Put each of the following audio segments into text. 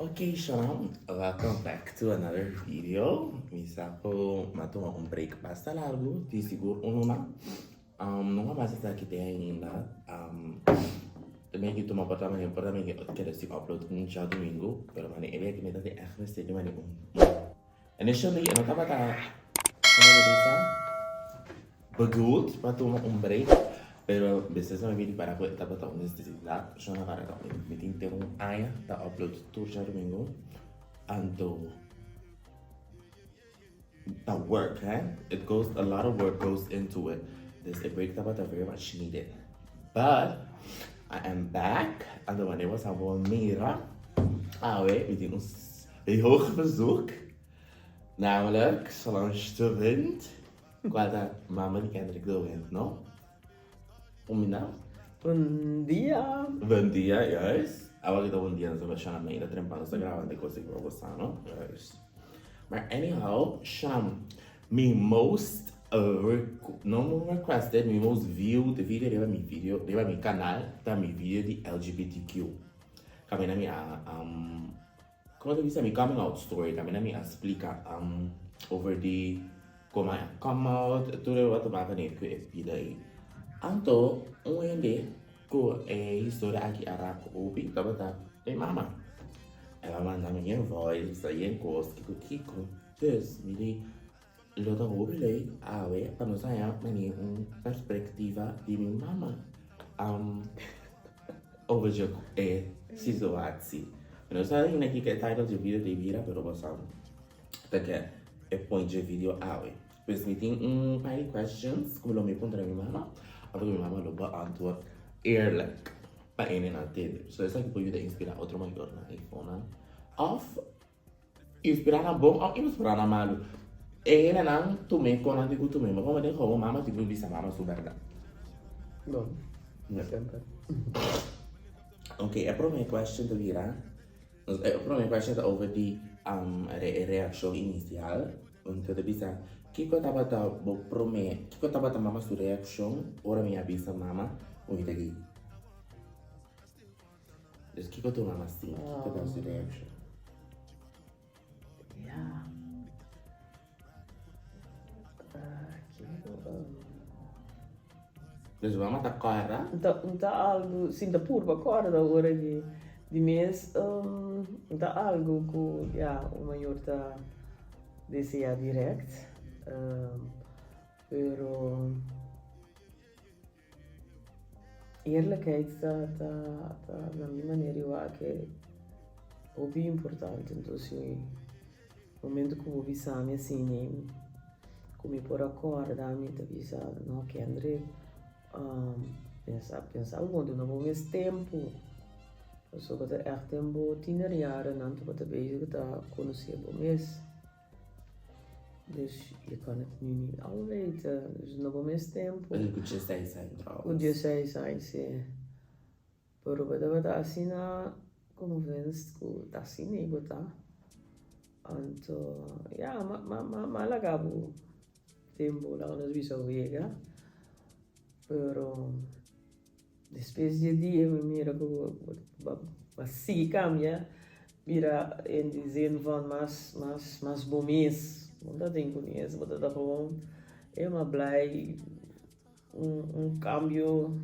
Ok Sean, welcome back to another video. Mi sa ku m'a tuma un break basta largu, di sigur un luna. No a basa esaki te ainda. Mi a tuma por ta mane, por ta mi a kere si upload un djadumingu, pero mane e dia aki mi ta tin ègt mester di mane un. Initially e no tabata, como bo bisa, bedoeld pa tuma un break, pero despues mi a bini para cu e tabata un necesidad, yo no tabata mi tin te un aña ta upload tur djadumingu, anto ta work he, it goes, a lot of work goes into it, dus e break tabata very much needed, but I am back, anto wanneer bo sa bo mira awe mi tin un. E hoog verzoek, namelijk Solange de Wind, cual ta mama di Kendrick de Wind, no? Un mina? Bon dia! Bon dia, juist. Awa ki ta bon dia, nos ta shana meira trempa, nos ta graba ante cos aki pa bo sa, no? Juist. Maar anyhow, Sham, mi most no requested, mi most viewed video riba mi video, riba mi canal, ta mi video di LGBTQ. Caminda mi a Como ta bisa mi coming out story tambe mi a splica over di como a come out tur e wak ta baka cu e bida ey. Anto un hende cu e historia aki a raak hopi tabata mi mama. El a manda mi yen voice yen cos kico kico dus mi di lo ta hopi leuk awe pa nos haya mane un perspectiva di mi mama. Over dje e situatie. Mi no sa ainda kiko e title dje video ta bira pero bo sa ta ke e point dje video awe. Pues mi tin un par di questions ku lo mi puntra mi mama anto ku mi mama lo beantwoord eerlijk pa ene nan tende. So esaki por yuda inspira otro mayornan eifonan of Inspirá na bon òf inspirá na malu. E hendenan tum'é kon nan tin ku tum'é. Ma komo den hobo mama tin ku bisa mama su bèrdat. Bon, semper. Ok, e promé question ta bira, e promé question ta over di e reakshon inisial. Anto ta bisa, kiko tabata bo promé, kiko tabata mama su reakshon ora mi a bisa mama ku mi ta gay? Dus kiko tu mama sinti? Kiko ta su reaction? Ja. Kiko, Dus mama ta kòrda? Ta, ta algu, si ta purba kòrda ora di, di mes, ta algu ku, ja, un mayor ta desea dirèkt, pero. Eerlijkheid ta ta ta na mi manera di wak e hopi importante entonces si momento ku bo bisa mi asina ku mi por a kòrda mi ta bisa no Kendrick pensa pensa bo duna bo mes tempu pasobra ta ègt den bo tienerjarennan bo ta bezig ta konosé bo mes. Dus je kan het nu niet al weten. Dus no bo mes tempu. Pero ku dieseis aña trouwens. Ku dieseis aña, si. Pero bo tabata asina convinced ku ta asina ei bo ta. Anto, ya, m'a m'a m'a laga bo tempu laga nos bisa wega. Pero. Despues di e dia mi mira ku bo a sigui kambia bira in di zin van mas mas mas bo mes. Bo no ta tin ku ni es, bo ta ta gewoon helemaal blij un un kambio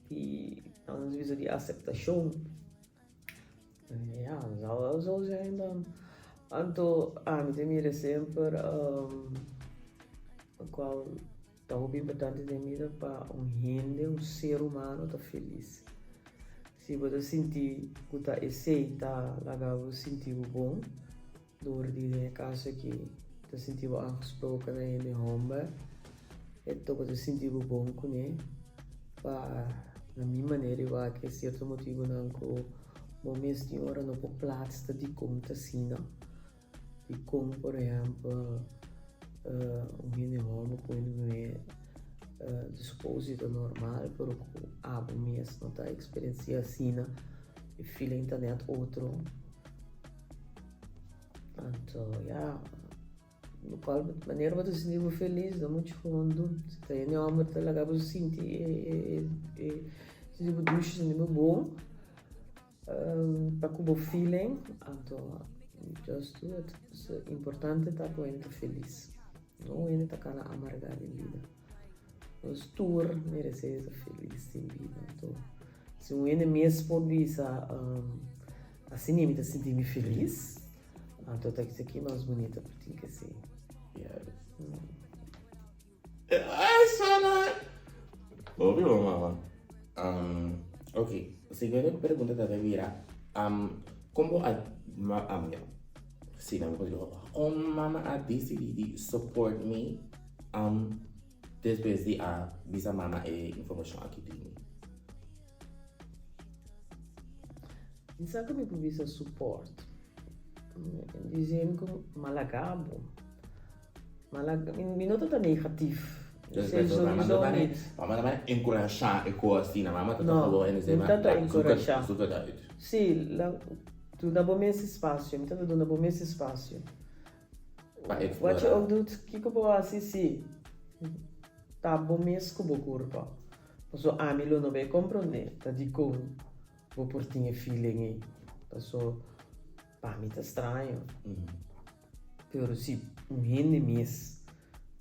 di laat ons bisa di aseptashon. Ya, zal wel zo zijn dan. Anto ami ta mira semper lokual. Ta hopi importante den bida pa un hende, un ser humano ta felis. Si bo ta sinti ku ta esei ta laga bo sinti bo bon, dor di den e kaso aki ta sinti bo aangesproken na hende homber, e to bo ta sinti bo bon kuné, pa na mi manera di wak e sierto motibunan ku bo mes tin ora no por plaats ta dikon ta asina. Dikon por ehèmpel un hende hòmber ku un hende muhé ta supos di ta normal pero ku abo mes no ta eksperensiá asina, e feeling ta nèt otro. Anto ya, lokual manera bo ta sinti bo felis dan muchu gewoon dun. Si ta hende hòmber ta laga bo sinti e sinti bo dushi, sinti bo bon. Pa ku bo feeling, anto just do it. Importante ta ku hende ta felis. No hende ta kana amargá den bida. Nos tur meresé ta felis den bida. Anto si un hende mes por bisa asina mi ta sinti mi felis, anto ta esaki mas bunita por tin ke si. Yes. Ay, Shana! Hopi bon, mama. Um, ok, siguiente pregunta ta bira, um, kon bo a, ma, um, ja, si, na bo kon mama a disidí di support mi, um, despues di a bisa mama e informashon aki di mi? Mi sa ku mi por bisa support. In die zin ku malaga bo. Malaga, mi no ta ta negatief. Dus bij zo, mama ta bane, mama ta bane enkurashá e kos asina, mama ta ta gewoon en No, mi ta ta enkurashá. Zoek het uit. Si, duna bo mes espasio, mi ta ta duna bo mes espasio. Pa eksplorá. Wat je ook doet, kiko bo hasi, si, ta bo mes ku bo kurpa. Paso ami lo no bay comprende ta dicon bo por tin e feeling ey. Paso pa mi ta straño. Pero si un hende mes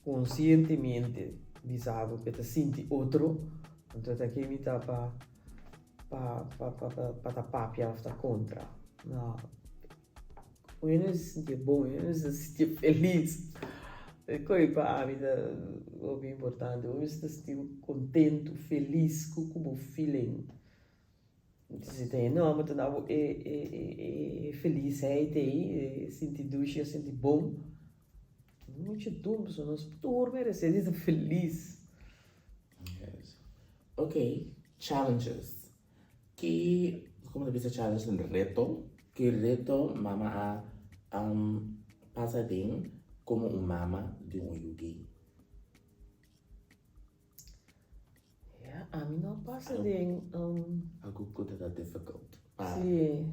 conscientemente bisa bo cu e ta sinti otro, anto ta ke mi ta pa pa pa ta papia of ta contra. No. Un hende mester sintié bon, un hende mester sintié felis. E koe pa ami ta hopi importante. Bo mester sinti bo kontentu, felis ku ku bo feeling. Si ta hende hòmber ta da bo e e e felisheid ei, e sinti dushi, e sinti bon. Muchu dun pasobra nos tur meresé di ta felis. Yes. Ok, challenges. Ki, como ta bisa challenge den reto? Ki reto mama a pasa den como un mama di un yu gay? Ja, ami no a pasa den. Algo cu ta difficult. Si.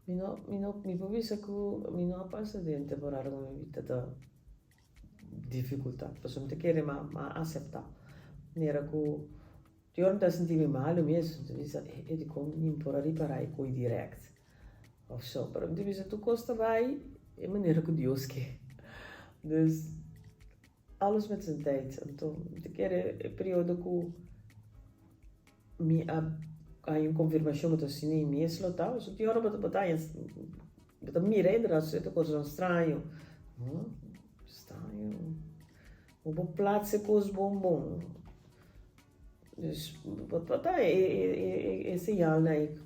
Mi no, mi no, mi por bisa cu mi no a pasa den temporada cu mi ta ta. Dificultad, pasobra mi ta kere ma ma acepta. Manera cu di ora mi ta sinti mi malu mes, mi ta bisa e dicon mi por a ripara e coi direct of so, pero mi ta bisa tur cos ta bay e manera cu Dios ke. Dus alles met zijn tijd. Anto mi ta kere e periodo cu Mi a haña un konfirmashon ku ta asina i mes lo ta. Pasobra tin ora bo ta bo ta haña, bo ta mira inderdat sierto kosnan straño. Huh? Straño. Bo por plats e kos bon bon. Dus bo ta haña e e e señalnan ei.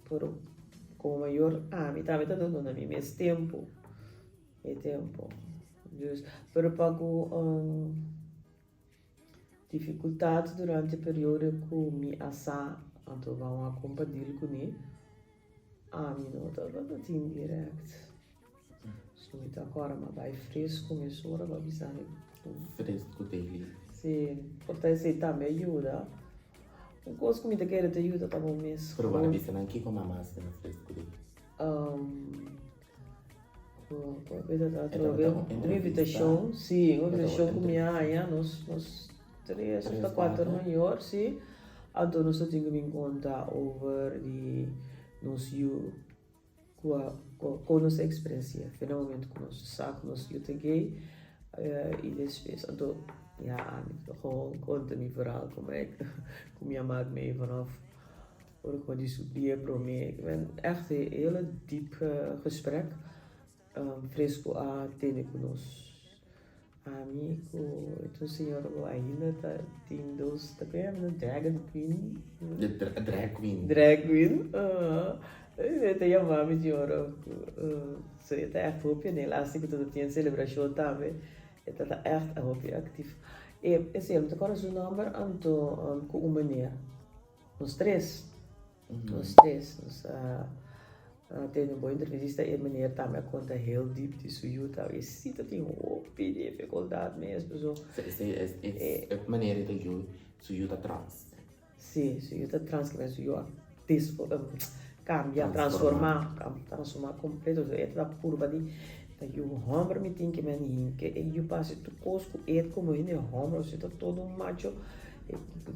Pero komo mayor ami tambe ta duna mi mes tempu, e tempu. Dus, pero pa ku. Dificultad durante periodo cu mi a sa anto ban a compa deal cune, ami no tabata tin direct. So mi ta acorda mi a bay fresco mesora pa bisa mi cu. Fresco daily. Si, por ta esey tambe a yuda. Un cos cu mi ta kere ta yuda ta bo mes. Pero bo a bisa nan kico mama haci na fresco daily? Un invitashon, si, un invitashon ku mi a haña, nos nos tres òf ta kuater mayor, si, anto nos ta tin ku bin konta over di nos yu ku a kon nos a eksperensia fe na momento ku nos sa ku nos yu ta gay i despues anto ya ami ta gewoon konta mi verhaal komo ek ku mi a mak mee vanaf. Ora ku a diskutí e promé, ik ben ègt e hele diep gesprek. Fresco a tene ku nos. Ami ku e tur señora ku ainda ta tin dos, ta kue yama nan dragon queen? De drag queen. Drag queen, e ta yama mi tin ora ku so e ta ègt hopi en el asi ku ta tin selebrashon tambe e ta ta ègt hopi aktif. E esei mi ta kòrda su nòmber anto ku un meneer. Nos tres, nos tres, nos a tene un bon entrevista e meneer tambe a konta heel diep di su yu ta e si ta tin hopi dificultad mes paso. E meneer ta yu, su yu ta trans. Si, su yu ta trans kimen su yu a cambia, transforma, transforma completo, e ta purba di ta yu homber mi tin kimen hinke e yu pa haci tur cos cu e como hende homber, ta todo un macho.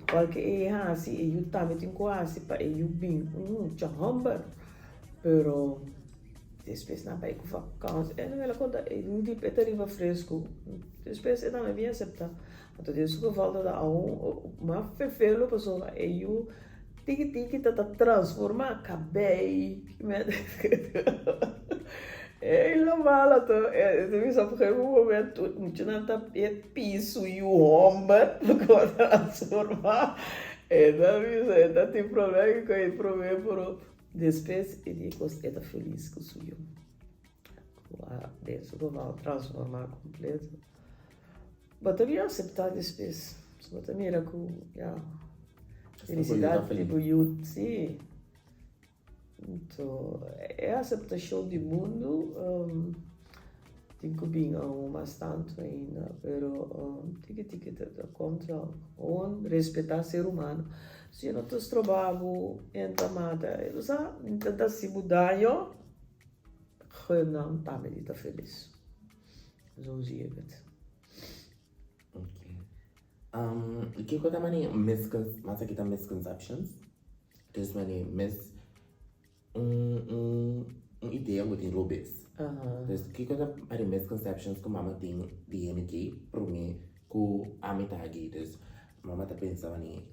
Kualke e hasi, e yu tambe tin ku hasi pa e yu bin un mucha hòmber. Pero despues nan bai ku vakansi. E no el a konta e yu di e ta riba fresku. Despues e tambe bin aseptá. Anto den su geval ta aun mas fefelu pasobra e yu tiki tiki ta ta transformá kabei. Helemaal anto e ta bisa op un gegeven momento muchanan ta e piso yu hòmber ku a transformá. E ta bisa e ta tin problema ku e promé pero despues e di kos e ta felis ku su yu. Ku a den su geval transformá kompleto. Bo ta bin aseptá despues. Bo ta mira ku ya felisidat di bo yu si. Anto e aseptashon di mundu tin ku bin aun mas tantu ainda, pero tiki tiki ta komt wel. Gewoon respetá ser humano. Si e no ta stroba bo, e no ta mata, bo sa, e ta hasi bo daño, gun nan tambe di ta felis. Zo zie ik het. Oké. Kiko ta mane miscon, mas aki ta misconceptions? Dus mane mis un un un idea ku tin robes. Dus kiko ta mane misconceptions ku mama tin di hende gay prome ku ami ta gay? Dus mama ta pensa mane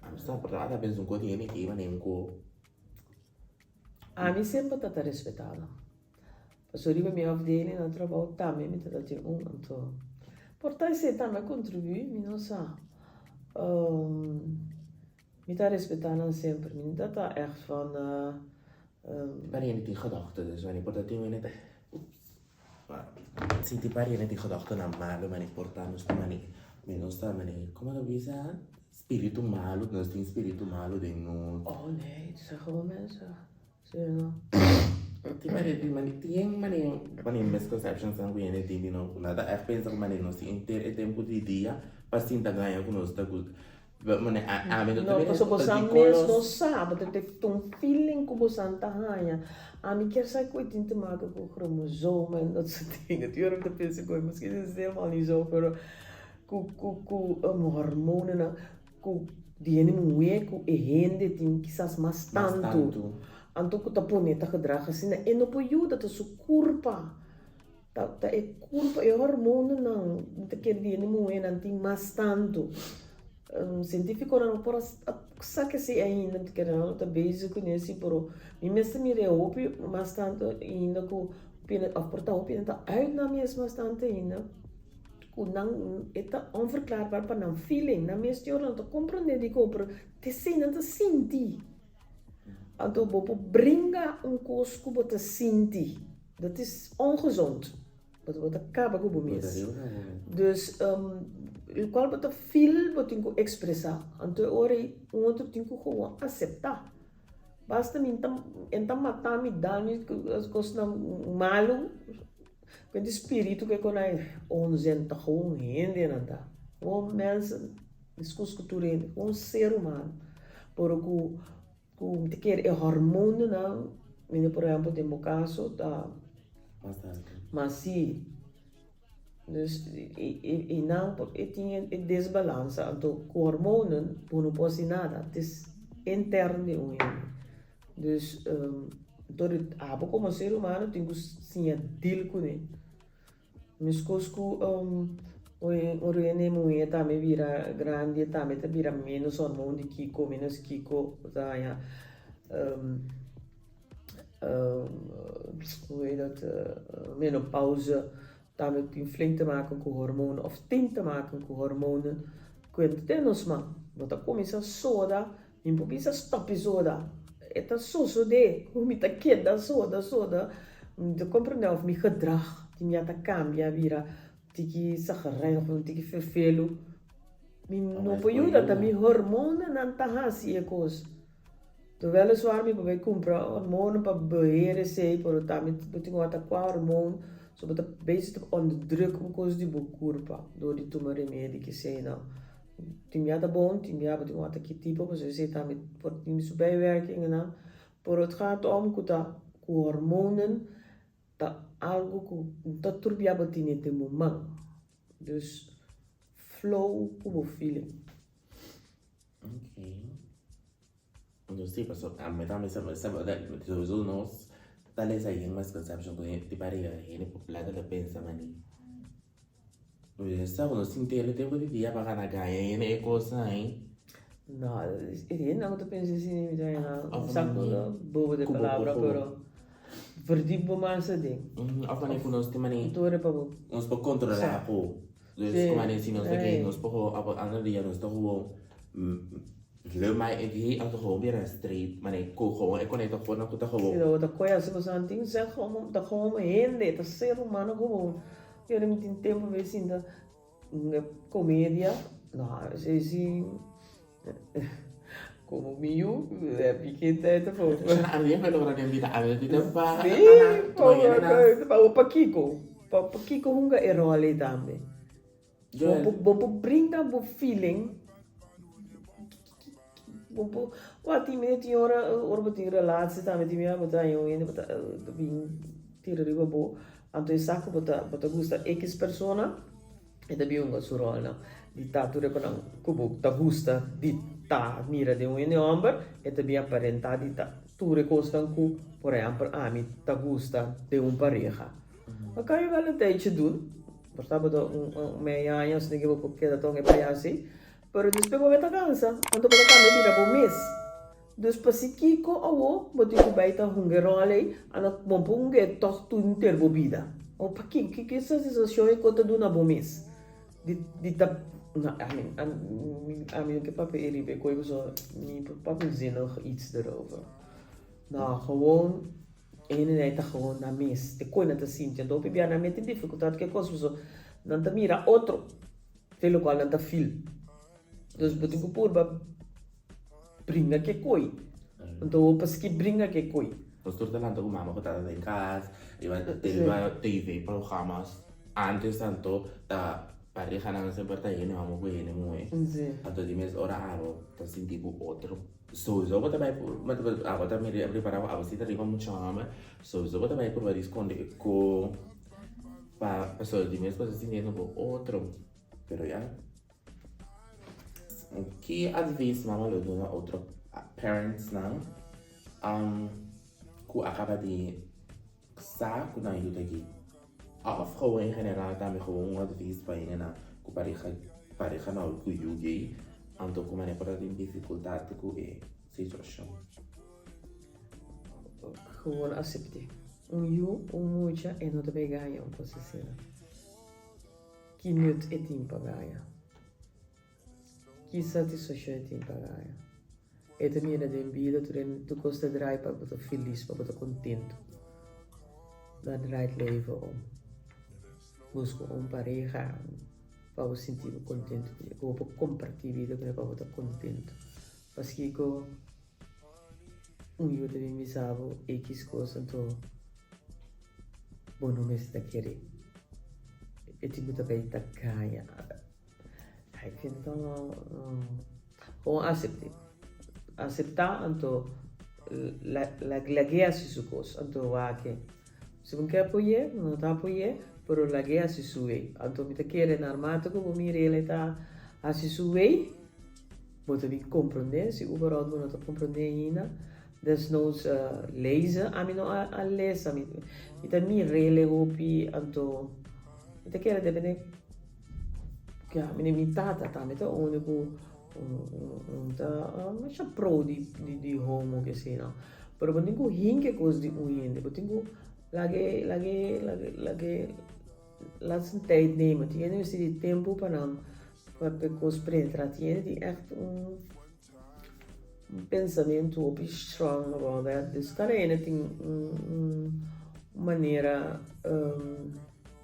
ami sa por ta pensa un ko di hende gay mane un ko. Ami semper ta ta respetá nan. Pasobra riba mi afdeling na trabou tambe mi ta tin un anto por ta esei tambe a contribuí mi no sa. Mi ta respetá nan semper mi no ta ta ègt van. Pariente tin gedachte dus wanneer por ta tin wene ta oeps si tin pariente tin gedachtenan malo manera por ta nos ta manera mi nos ta manera como ta bisa spiritu malo nos tin spiritu malo den nos. Oh nee, het zijn gewoon mensen. Sí no. Tin manera tin manera tin manera manera misconceptions nan ku hende tin di no nan ta ègt pensa ku manera nos tin henter e tempu di dia pa sinta gaña ku nos ta gusta manera ami no ta No, mira pasobra ta bosan di mes kolos no sa, bo ta ta un feeling ku bosan ta haña. Ami kier sa ku e tin te maken ku chromosomen en dat soort dingen. Tur ora mi ta pensa ku miskien is het helemaal niet zo, pero ku ku ku hormonennan. Ku di hende muhé ku e hende tin kisas mas tantu, anto ku ta pone ta gedrag asina, e no por yuda, ta su kurpa, ta ta e kurpa, e hormonanan mi ta kere di hende muhénan tin mas tantu. Sientífikonan no por a sa kesei ainda, mi ta kere nan no ta bezig kuné si, pero mi mes ta mira e hopi mas tantu ainda ku hopi hende, òf por ta hopi hende ta uit nan mes mas tantu ainda. Ku nan e ta onverklaarbaar pa nan feeling, nan mes tin ora nan ta komprondé dikon, pero t'esei nan ta sinti. Anto bo por bringa un kos ku bo ta sinti, dat is ongezond, pasobra bo ta kaba ku bo mes. Dus lokual bo ta feel bo tin ku ekspresá, anto e ora ei un otro tin ku gewoon aseptá. Basta mi ta e ta mata mi, dal mi kosnan malu. Ku di spiritu ku e konai onzin ta gewoon hendenan ta. Gewoon mensen, meskos ku tur hende, gewoon ser humano. Pero ku ku mi ta kere e hormonennan, mira por ehempel den bo kaso ta Mas tantu. Mas si. Dus e nan e tin e desbalansa, anto ku hormonen bo no por hasi nada, het is intern di un hende. Dus dor di abo komo ser humano tin ku siña deal kuné. Meskos ku ora hende muhé tambe bira grandi e tambe ta bira ménos hormon di kiko, ménos kiko bo ta haña hoe heet dat menopauze tambe tin flink te maken ku hormonen òf tin te maken ku hormonen. Kuenta den nos man bo ta kuminsá soda. Mi por bisa stop e soda. E ta sosodé ku mi ta keda soda soda. Mi ta komprendé òf mi gedrag tin ya ta kambia bira tiki sagerijnig òf tiki ferfelu. Mi no por yuda, ta mi hormonanan ta hasi e kos. To wèliswaar mi por bai kumpra hormonen pa beheer esei, pero tambe bo tin ku wak ta kua hormon, so bo ta bezig ta onderdruk un kos di bo kurpa dor di tuma remedi keseinan. Tin bia ta bon, tin bia bo tin wak ta ki tipo, pasobra esei tambe por tin su bijwerkingennan. Pero het gaat om ku ta ku hormonen ta algu ku no ta tur bia bo tene den bo man. Dus Flow ku bo feeling. Ok. Anto si, paso ami tambe sa sa sowieso nos ta lesa yen misconception ku di pareha hende popular ta pensa mani. Sa ku nos tin tele tempu di dia pa gana gaña hende e kosnan ei. No, e hendenan ku ta pensa asina mi ta haña sa ku ta bobo de palabra pero verdiep bo mas aden. Of mane ku nos tin mane Tur e pa bo. Nos por kontrolá ku. Dus ku mane si nos ta gay nos por gewoon op ander dia nos ta gewoon leuk maar e gay anto gewoon bira straight mane ku gewoon e konekta forma ku ta gewoon. Si ta koe asi pasobra nan tin sèt gewoon ta gewoon hende ta ser humano gewoon. Yo mi tin tempu mi sinta komedia no esei si komo mi yu happy kid ta for. Shana ami a logra den bida ami di ta pa Si pakiko pakiko hunga e ròl ei tambe. Bo por brinda bo feeling bo por wak tin mene tin ora ora bo tin relatie tambe tin bia bo ta haña un hende bo ta bin tira riba bo anto e sa ku bo ta bo ta gusta ekis persona e ta bin hunga su rolnan di ta tur e konan ku bo ta gusta di ta mira den un hende homber e ta bin aparenta di ta tur e kosnan ku por ehempel ami ta gusta den un pareha. Ma kan yo wel een tijdje doen. Por tabata un mei aña osina ke bo por keda tong e paya asi. Pero despues bo ta cansa, anto bo ta cambia bira bo mes. Dus pasi kiko awo bo tin ku bai ta hunga e rol ei, anto bo por hunga e tog tur henter bo bida. O pakiko? Kiko e satisfaccion ei ku ta duna bo mes? Di di ta no I mean ami no ke papia e riba e koe pasobra mi por papia zinnig iets erover. No, gewoon E hendenan ta gewoon nan mes, te koe nan ta sinti. Anto hopi bia nan mete difikultat ku e kos pasobra nan ta mira otro te lokual nan ta feel. Dus bo tin ku purba bringa ku e koi. Anto bo paski bringa ku e koi. Nos tur ta lanta ku mama ku tata den kas, riba riba TV programas. Antes anto ta parehanan semper ta hende hòmber ku hende muhé. Anto di mes ora abo ta sinti ku otro. Sowieso bo ta bai abo ta mira prepara ku abo si ta riba mucha homber sowieso bo ta bai purba di skonde e ko pa pasobra di mes bo ta sintiendo bo otro pero ya ki advies mama lo duna otro parents nan ku a kaba di Sa ku nan yuda ki. Òf gewoon en general tambe gewoon un advies pa hendenan ku pareha pareha nan ku yu gay anto ku manera por ta tin difikultat ku e situashon. Gewoon asept'é. Un yu, un mucha e no ta bay gaña un kos asina. Ki nut e tin pa gaña? Ki satisfashon e tin pa gaña? E ta mira den bida tur e tur kos ta draai pa bo ta felis, pa bo ta kontentu. Daar draait leven om. Buska un pareha pa bo sinti bo kontentu kuné, ku bo por kompartí bida kuné pa bo ta kontentu. Paskiko un yu ta bin bisa bo ekis kos anto bo no mester ta kere. E tin ku ta bay ta gaña. Ik vind het allemaal gewoon acepte. Acepta anto lag'é hasi su kos. Anto wak si bo ke apoy'é, no ta apoy'é, pero lag'é hasi su wey. Anto mi ta kere naarmate ku bo mira el ta hasi su wey, bo ta bin komprondé. Si uberhoupt bo no ta komprondé ainda, desnoods lezen. Ami no a lesa, mi ta mir'el hopi anto mi ta kere depende. Ya, mi mi tata tambe ta unu ku un ta masha pro di di homo ke asina. Pero bo tin ku hinka e kos di un hende, bo tin ku lag'e lag'e lag'e lag'e laat zijn tijd nemen. Tin hende mester di tempu pa nan pa e kos penetra. Tin hende tin ègt un un pensamentu hopi strong about that. Dus kada hende tin un un manera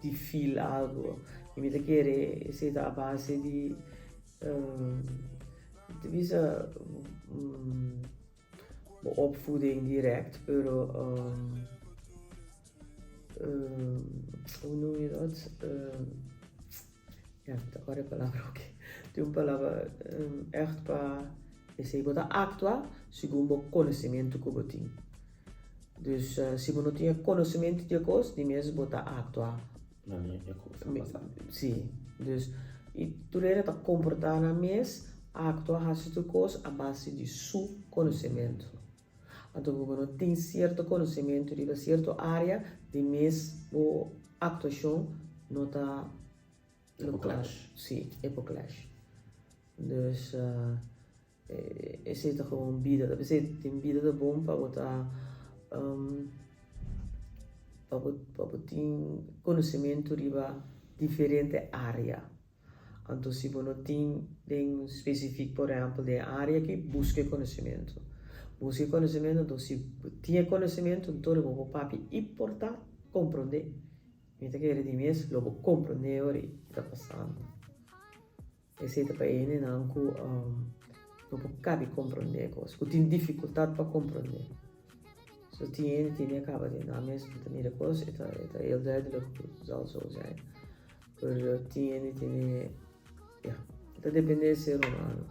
di feel algo. I mi ta kere esei ta a base di mi ta bisa bo opvoeding direct, pero hoe noem je dat? Ja, mi ta kòrda e palabra oke. Tin un palabra ègt pa esei. Bo ta aktua segun bo konosementu ku bo tin. Dus si bo no tin e konosementu di e kos, di mes bo ta aktua. Manera e kos a pasa. Si. Dus, I tur hende ta komportá nan mes, aktua, hasi tur kos a base di su konosementu. Anto ku bo no tin sierto konosementu riba sierto área, di mes bo aktuashon no ta E por clash. Sí, e por clash. Dus esei ta gewoon bida. Ta p'esei den bida ta bon pa bo ta pa bo pa bo tin konosementu riba diferente área. Anto si bo no tin den spesifik por ehèmpel den e área aki, buska e konosementu. Buska e konosementu, anto si bo tin e konosementu, anto bo por papia i por ta komprondé. Mi ta kere di mes lo bo komprondé ora i ta pasando. Esei ta pa e hendenan ku no por kabi komprondé e kos, ku tin difikultat pa komprondé. So tin hende tin e kaba di nan mes ta mira e kos e ta e ta heel duidelijk ku zal zo zijn. Pero tin hende tin e ya, e ta depende e ser humano.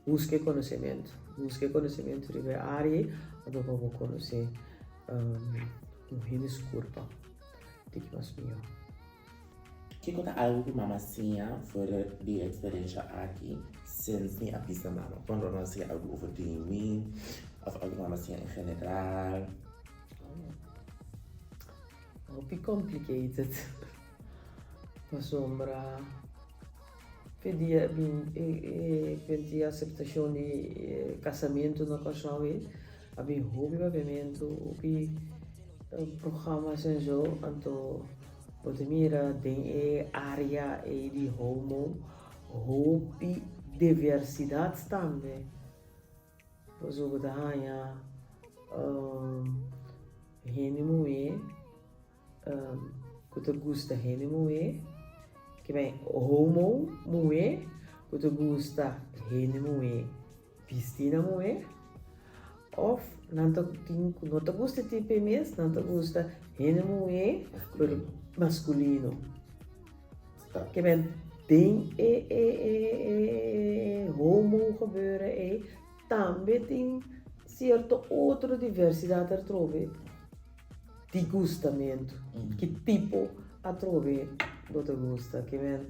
Buska e konosementu, buska e konosementu riba e área ei anto pa bo konosé un hende su kurpa tiki mas mihó. Kiko ta algu ku mama siña for di e eksperensha aki since mi a bisa mama? Cuando mama siña algu over di mi of algu mama siña en general? Hopi complicated pasobra fe dia bin e cuenta di aceptacion di casamentu na Kòrsou ei a bin hopi papiamentu hopi programas en zo anto bo ta mira den e area ei di homo hopi diversidad tambe. Pasobra bo ta haña hende muhé ku ta gusta hende muhé, ke men homo muhé ku ta gusta hende muhé bisti na muhé, òf nan ta tin ku no ta gusta e tipo ei mes, nan ta gusta hende muhé pero maskulino. Ke men den e e e e homo gebeuren ei tambe tin cierto otro diversidad atrobe di gustamento. Ki tipo atrobe bo ta gusta. Ke men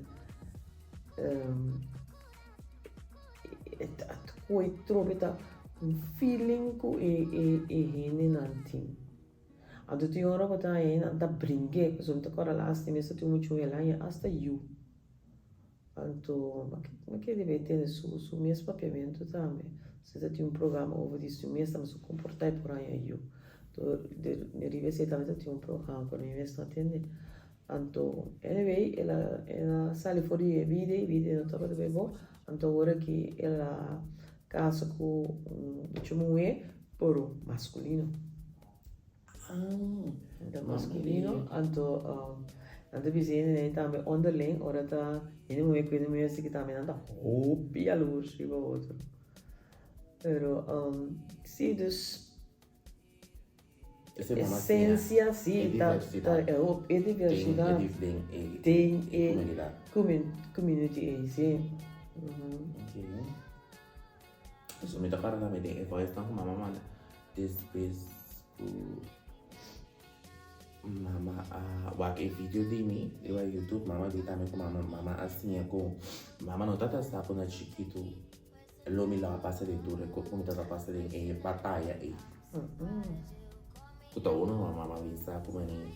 e trobe ta un feeling ku e e hendenan tin. Anto tin ora ku ta haña nan ta bring'é, pasobra mi ta kòrda lasti mi esta tin muchu hel haña asta yu. Anto mi ke debe tende su su mes papiamentu tambe. Si ta tin un programa over di su mes tambe su komportá e por haña yu. Anto riba esei tambe ta tin un programa pero mi mes no a tende. Anto anyway el a el a sali for di e bida i bida no tabata bay bon. Anto awor aki el a kasa ku un mucha muhé pero maskulino. Ta maskulino anto nan ta bisa hende nan tambe onderling ora ta hende muhé ku hende muhé asiki tambe nan ta hopi yalurs riba otro pero si dus esencia si ta e diversidad den e community ei si. So mi ta kòrda tambe den e voice nan ku mama manda despues ku mama a wak e video di mi riba YouTube mama di tambe ku mama mama a siña ku mama no tabata sa ku na chikitu lo mi lo a pasa den tur e kos ku mi tabata pasa den e bataya ei. Ku ta uno mama a bisa ku mane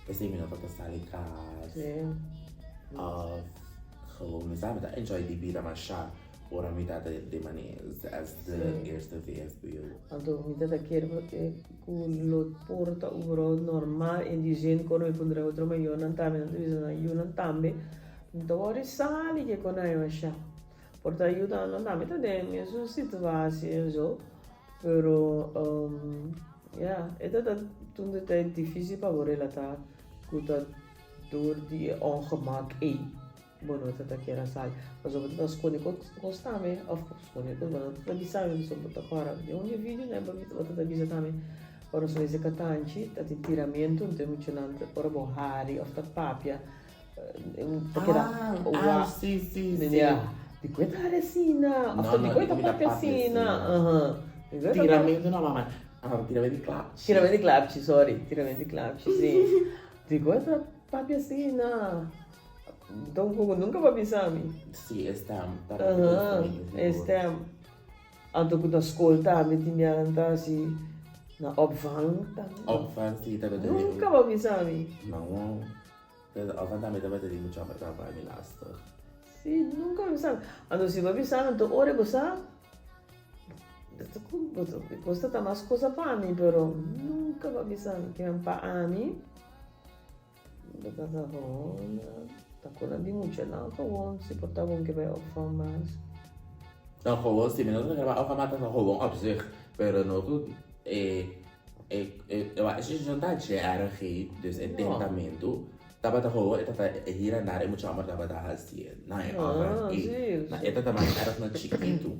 p'esei mi no tabata sali kas òf gewoon mi sa mi ta enjoy di bida masha. Ora mi tata di mane as de eerste VFBO. Anto mi tata kier ku lo por ta overal normal en die zin kono mi pondra otro mayornan tambe nan ta bisa nan yunan tambe no ta wòrdu sali ke kon nan masha por ta yuda nan tambe ta den mesun situatie en zo pero ya e ta ta un detaye dificil pa bo relata ku ta door di e ongemak ei. Bo no ta ta kier a sali. Pasobra bo ta ta skonde kos tambe of skonde kos bo no ta ta bisa mi pasobra bo ta kòrda den un di e video nan bo ta ta bisa tambe ora nos mester katanchi ta tin tiramentu enton e muchanan ta ora bo hari of ta papia ta keda Ah si si si ya dikon e ta hari asina of ta dikon e ta papia asina Tiramentu no mama tiramentu di klapchi tiramentu di klapchi sorry tiramentu di klapchi si dikon e ta papia asina. Tampoco nunca bo a bisa mi. Si, e stem ta hopi gusta mi sigur. E stem. Anto cu na school tambe tin bianan ta haci na opvang tambe. Opvang si tabata di. Nunca bo a bisa mi. No. Pero opvang tambe tabata di mucha homber tabata mi lastig. Si, nunca bo a bisa mi. Anto si bo a bisa mi anto ora bo sa Cos ta ta mas cosa pa mi pero nunca bo a bisa mi kimen pa ami. Bo ta ta gewoon ta con nan di muchanan gewoon si por ta bon ke bai opvang mas. No gewoon si mi no ta graba opvang mas ta gewoon op zich pero no ku e e e e situacion ta dje erg dus e tentamentu tabata gewoon e tata hir en daar e mucha homber tabata haci na e opvang e tata mas erg na chikitu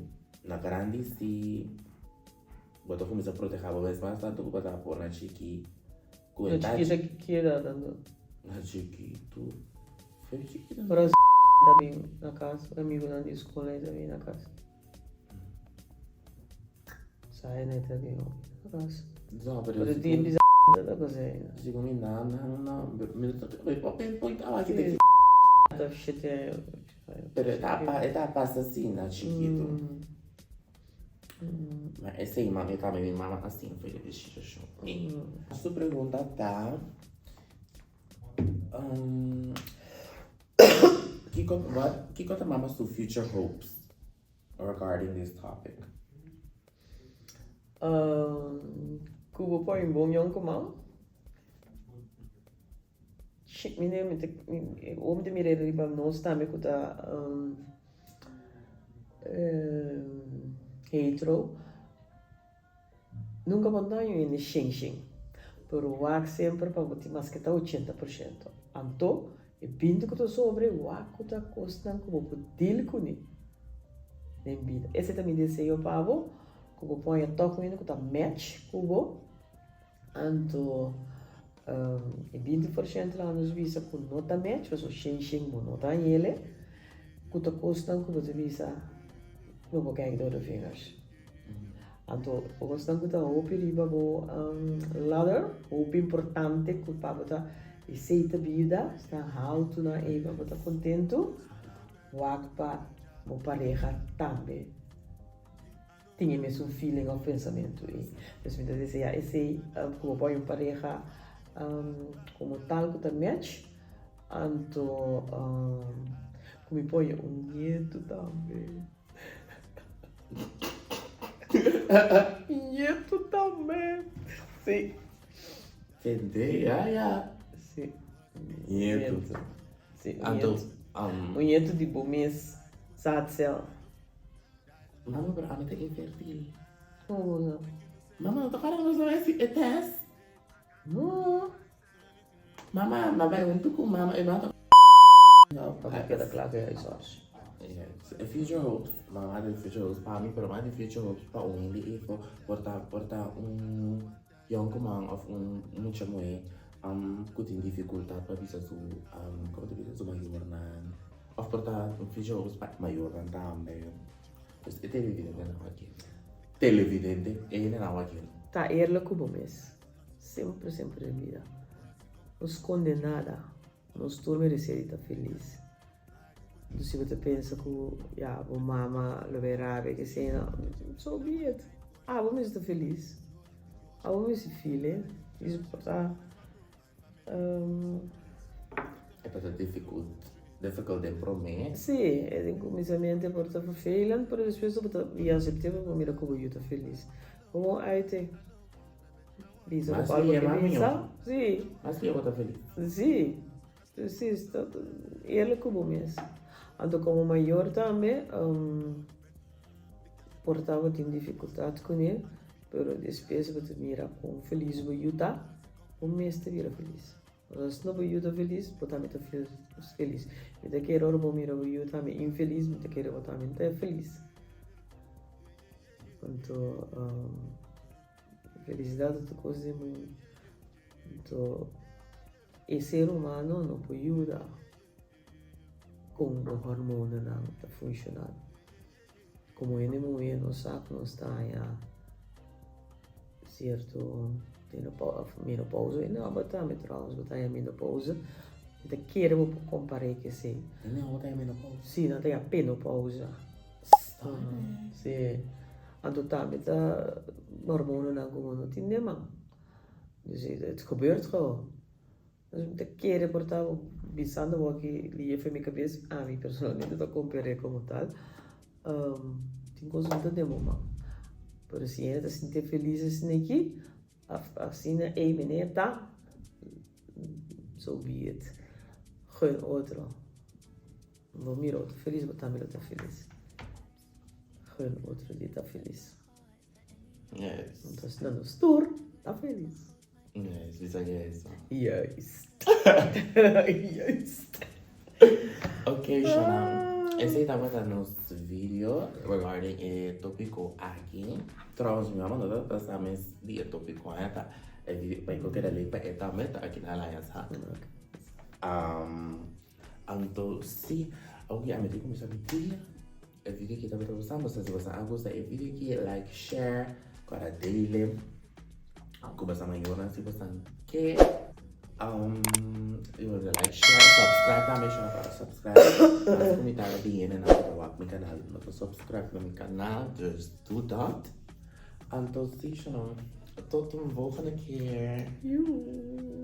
na grandi si bo ta cuminsa proteha bo mes mas tanto ku bo ta por na chiki. Ku Na e ta chikita ki edad anto? Na chikitu. Foi chikitu. Ora ta bin na kas, amigunan di skol ei ta bin na kas. Sa e ta bin hopi na kas. No, pero Pero tin bisa ta kos ei. Sigun mi na na na mi no ta mi pinpoint awa ki ta ki. Ta shete. Pero e ta e ta pasa si na chikitu. Ma esei mami tambe mi mama a sinti for di situashon ei. Su pregunta ta, kiko what kiko ta mama su future hopes regarding this topic? Ku bo por un bon yonkuman? Shit, mi ne, mi ta, mi, ora mi ta mira riba nos tambe ku ta hetero, nunka bo no ta haña un hende shen shen, pero wak semper pa bo tin maske ta 80%. Anto, e binti ku ta sobre, wak ku ta kosnan ku bo por deal kuné den bida. Esei ta mi deseo pa bo, ku bo por haña tòg un hende ku ta match ku bo. Anto e 20% la nos bisa ku no ta match pasobra shen shen bo no ta hañ'ele, ku ta kosnan ku bo ta bisa no por kijk door de vingers. Anto kosnan ku ta hopi riba bo ladder, hopi importante ku pa bo ta esei ta bida, esnan haltu nan ei pa bo ta kontentu, wak pa bo pareha tambe. Tin e mesun feeling of pensamentu ei. Pues mi ta desea esei ku bo por hay un pareha komo tal ku ta match, anto ku mi por haya un nietu tambe. Nietu tambe, si. Tende, ya ya. Si. Nietu. Si, un nietu. Un nietu di bo mes zaadcel. Mama, pero ami ta infertil. Como bo sa? Mama, no ta kòrda nos a bai hasi e test? No. Mama, m'a bai huntu ku mama i mama ta. No, pa bo keda kla ku e huisarts. Yes, e future hopes, mama tin future hopes pa mi, pero mama tin future hopes pa un hende efo por ta por ta un yònkuman òf un mucha muhé ku tin difikultat pa bisa su komo ta bisa su mayornan. Of por ta un future hopes pa mayornan tambe. Pues e televidente nan wak kere. Televidente e hende nan wak kere. Ta eerlijk ku bo mes. Semper semper den bida. No skonde nada. Nos tur meresé di ta felis. Enton si bo ta pensa ku ya bo mama lo bay rabia kesei no, so be it. Abo mester ta felis. Abo mester feel it. Por ta. E ta ta difficult, difficult den prome. Sí, e den kuminsamentu e por ta vervelend, pero despues bo ta bia asept'é bo por mira ku bo yu ta felis. Gewoon uit e bisa Mas lokual bo lia ke mas bisa. mihó. Sí. Mas lia bo ta felis. Sí, precies, ta eerlijk ku bo mes. Anto komo mayor tambe por ta bo tin difikultat kuné, pero despues bo ta mira kon felis bo yu ta. Bo mester bira felis. Pasobra si no bo yu ta felis, bo tambe ta felis. Mi ta kere ora bo mira bo yu tambe infelis, mi ta kere bo tambe ta felis. Anto, felisidat ta tur kos den mundu. Anto, e ser humano no por yuda kon bo hormonanan ta funshoná. Komo hende muhé nos sa ku nos ta haña sierto menopausa, e no bo tambe trouwens, bo ta haña menopausa. Mi ta kere bo por kompar'é ku esei. Nan awor ta e menopausa. Sí, nan ta yama penopausa. Stop it. Sí. Anto tambe ta hormononan ku bo no tin den man. Dus het gebeurt gewoon. Dus mi ta kere por ta bisando bo aki liye for mi kabes, ami personalmente ta kompar'é komo tal. Tin kos ku no ta den bo man. Pero si hende ta sintié felis esei aki, Asina ei meneer ta, so be it. Gun otro. Bo mira otro felis, bo tambe lo ta felis. Gun otro di ta felis. Yes. Anto asina nos tur ta felis. Yes, bisa yes. Juist. Juist. Ok, Shana. Esei tabata nos video regarding e topico aki. Trouwens, mi mama no tabata sa mes di e topico eh, ta e video pa e keda leuk pa e tambe ta aki na Alliance ha. Anto si, oke ami tin kuminsá mi dia. E video aki tabata gusta bo, si boso a gusta e video aki like, share, kora dele. Ku boso mayornan si boso ke. Like, share, subscribe tambe share para subscribe. Mas ku mi ta di hende nan ku ta wak mi kanal no ta subscribe na mi kanal, dus doe dat. Anto si shon, tot un volgende keer. Joe.